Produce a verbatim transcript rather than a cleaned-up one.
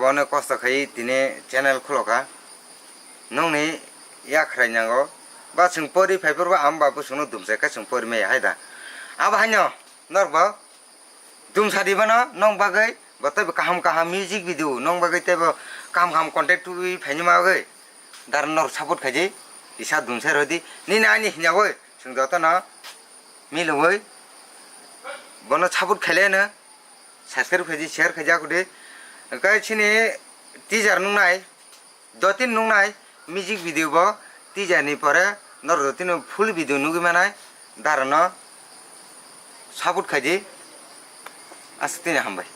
Bono kosto khai tini channel khulokha. Nokni yakhrai nango. Ba chwng pori phaiphuru ang ba bwswkno dumsai khe chwng pori maya hai da. Abo haino norok bo dumsa di bono nong bagwi bo teibo kaham kaham music video nong bagwi teibo kaham kaham content tubui phaini ma bagwi. Dar norok support khaidi, isa dumsai rodi. Nini ani hinyawi chwng jotono milwi bono support khaileno. Subscribe khaidi, share khaidi akudi. Hwnkhe chini teaser nungnai, dotin nungnai music video bo teaser ni pore norok dotin full video nugwi manai. Darono support khaidi. Aswk tini hambai.